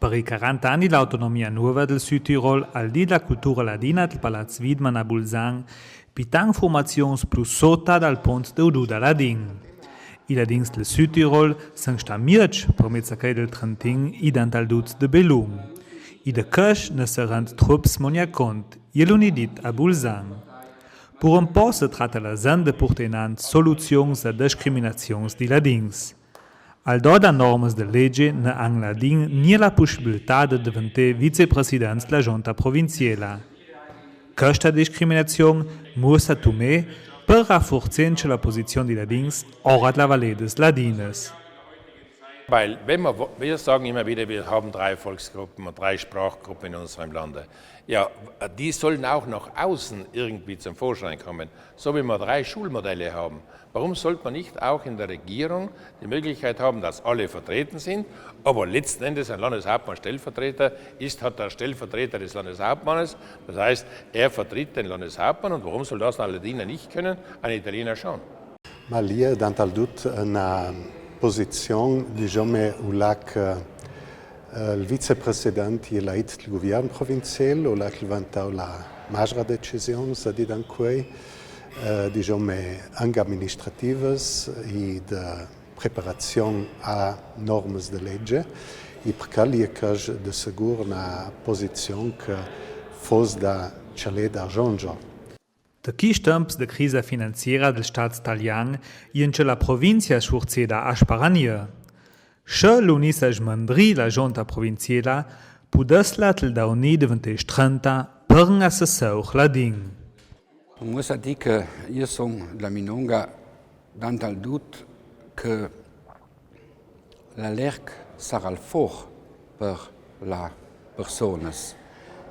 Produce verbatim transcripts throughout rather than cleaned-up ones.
Par i quaranta agn de l'autonomia nova del Südtirol al dì la cultura ladina del Palaç Widmann a Bulzan pitan furmazions plu sota dal pont dal Udu da Ladin. I ladins del Südtirol san stà mieç, permezz a quei del Trentin, i dant al dut de Belun. I de quest na se rend trops mont cont, i l'uni dit a Bulzan. Pur un po se tratta la zent de purtà inant soluzions a discriminazions di ladins. Al dò da normas de lege na an Ladin gnà la pussibiltà de deventà vicepresident de la Giunta provinciela. Questa discriminazion mussa Tumè per rafurzà la posizion di ladins ora de la Vallée des Ladinas. Weil, wenn wir, wo- wir sagen immer wieder, wir haben drei Volksgruppen und drei Sprachgruppen in unserem Lande. Ja, die sollen auch nach außen irgendwie zum Vorschein kommen, so wie wir drei Schulmodelle haben. Warum sollte man nicht auch in der Regierung die Möglichkeit haben, dass alle vertreten sind, aber letzten Endes ein Landeshauptmann Stellvertreter ist, hat der Stellvertreter des Landeshauptmannes, das heißt, er vertritt den Landeshauptmann, und warum soll das ein Ladiner nicht können, ein Italiener schon? Ma l'è dant al dut una posizion, disome, ulà che, eh, il vicepresident l'è lait del guviern provinciel, ulà che l'è ventà la magra decision, s'ha dit ancuei, eh, disome, anche administrativas e de preparazion a normas de lege, e perchè l'è quest de segur una posizion che foss da cjalà da argionzo. Da quists temps de crisa finanziera del stat talian, i è anche la provincia sfurzada a sparar. Sche l'unissa smandrì la giunta provinciela, pudess la tel dauni deventà strenta per un assessur ladin. Mussa dì che io son de la minonga dant al dut che l'allerg sarà il for per la personas.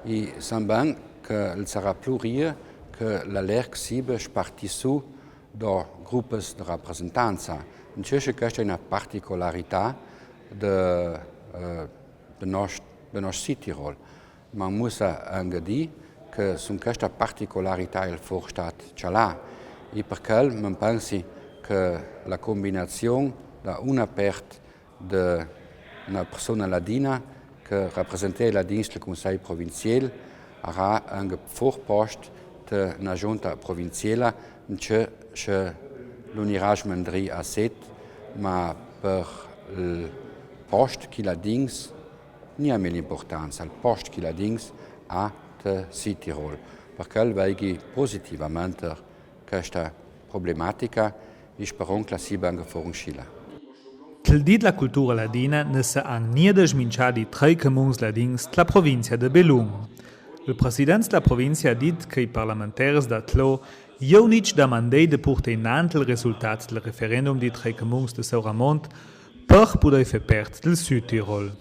E san ben che el sarà plu ria che l'allerg siba spartì su do grupas de rapresentanza. Inscì questa l'è una particolarità de, eh, de nos, de nos Südtirol. Ma mussa anca dì che sun questa particolarità il for stat cjalà. E per quel me pensi che la cumbinazion da una part de una persona ladina che rapresenta i ladins del Cunsei provinciel arà anca for post de una giunta provinciela, inscì l'unirà smandrì a set, ma per il post che i ladins gnà mia l'impurtanza, il post che i ladins à te Südtirol. Per quel veighi positivamente questa problematica e speron che la siba anca for uscida. Tel dì de la cultura ladina na se àn gnà desminchà i trei camuns ladins de la provincia de Belun. Il president de la provincia hà dit che i parlamenters da Tlo i àn nich damandà de purtà inant il resultat del referendum dei trei camuns de Sauramont per pudè fà part del Südtirol.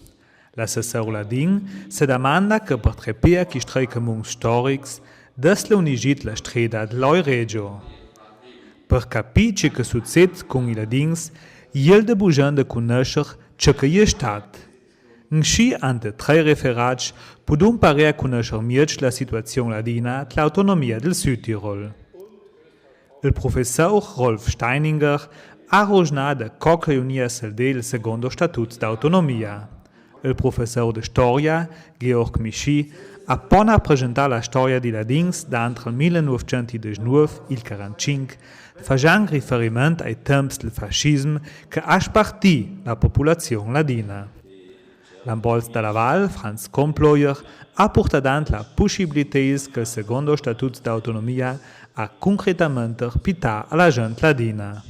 L'assessur ladin se damanda che per treppiar quists trei camuns storics dess l'unigit la streda de l'Oiregio. Per capì ce che succed cun i ladins, i è de bugen de cunnoscher ce che i è stat. Inscì, ante trei referats, pudum parè a cunnoscher mieç la situazion ladina de l'autonomia del Südtirol. Il professur Rolf Steininger hà rognà de co che i unia sel del secondo statut d'autonomia. Il professur de storia, Georg Michie, hà pona presentà la storia dei ladins dant'al millenovcentodecenove e il quarantacinque, fagian riferiment ai temps del fascism che hà spartì la populazion ladina. L'ambolz da la Val, Franz Komploier, hà purtà dant la pussibilità che il secondo statut d'autonomia hà cuncretamente pità a la gent ladina.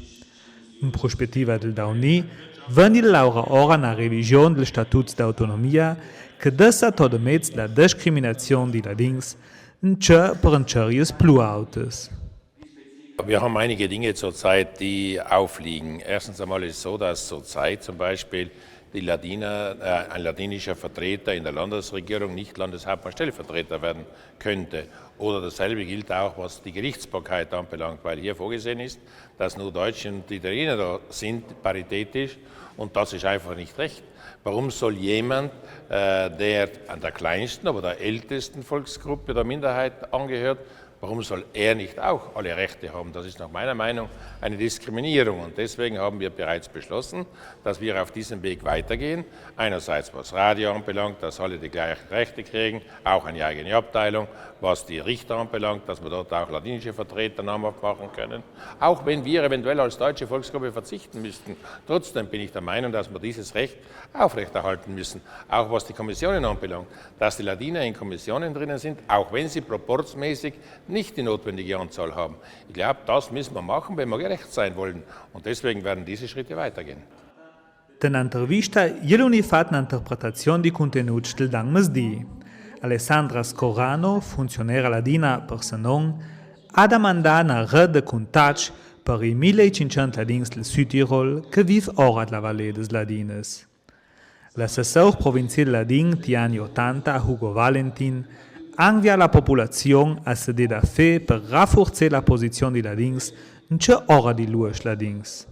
In prospettiva del dauni, vegn laurà ora una revision del statut d'autonomia che dessa to de mez la discriminazion dei ladins, inscì per inscerias plu autas. Wir haben einige Dinge zurzeit, die aufliegen. Erstens einmal ist es so, dass zurzeit zum Beispiel die Ladiner, äh, ein ladinischer Vertreter in der Landesregierung nicht Landeshauptmann Stellvertreter werden könnte. Oder dasselbe gilt auch, was die Gerichtsbarkeit anbelangt, weil hier vorgesehen ist, dass nur Deutsche und Italiener da sind, paritätisch. Und das ist einfach nicht recht. Warum soll jemand, äh, der an der kleinsten, aber der ältesten Volksgruppe, der Minderheit angehört, Warum soll er nicht auch alle Rechte haben? Das ist nach meiner Meinung eine Diskriminierung. Und deswegen haben wir bereits beschlossen, dass wir auf diesem Weg weitergehen. Einerseits, was Radio anbelangt, dass alle die gleichen Rechte kriegen, auch eine eigene Abteilung, was die Richter anbelangt, dass wir dort auch ladinische Vertreter namhaft machen können. Auch wenn wir eventuell als deutsche Volksgruppe verzichten müssten, trotzdem bin ich der Meinung, dass wir dieses Recht aufrechterhalten müssen, auch was die Kommissionen anbelangt, dass die Ladiner in Kommissionen drinnen sind, auch wenn sie proporzmäßig nicht die notwendige Anzahl haben. Ich glaube, das müssen wir machen, wenn wir gerecht sein wollen. Und deswegen werden diese Schritte weitergehen. Te na intervista, el uni fat na interpretazion di cuntenuts del dan mezdi. Alessandra Scorano, funzionera ladina per Senon, ha damandà na red de cuntacs per i mil e cincsent ladins del Südtirol che viv ora de la Valee des Ladinas. L'assessor provinzial ladin ti ani otanta, Hugo Valentin, anvia la populazion a se dà da fé per rafurzà la posizion di ladins, in ce ora di luocs ladins.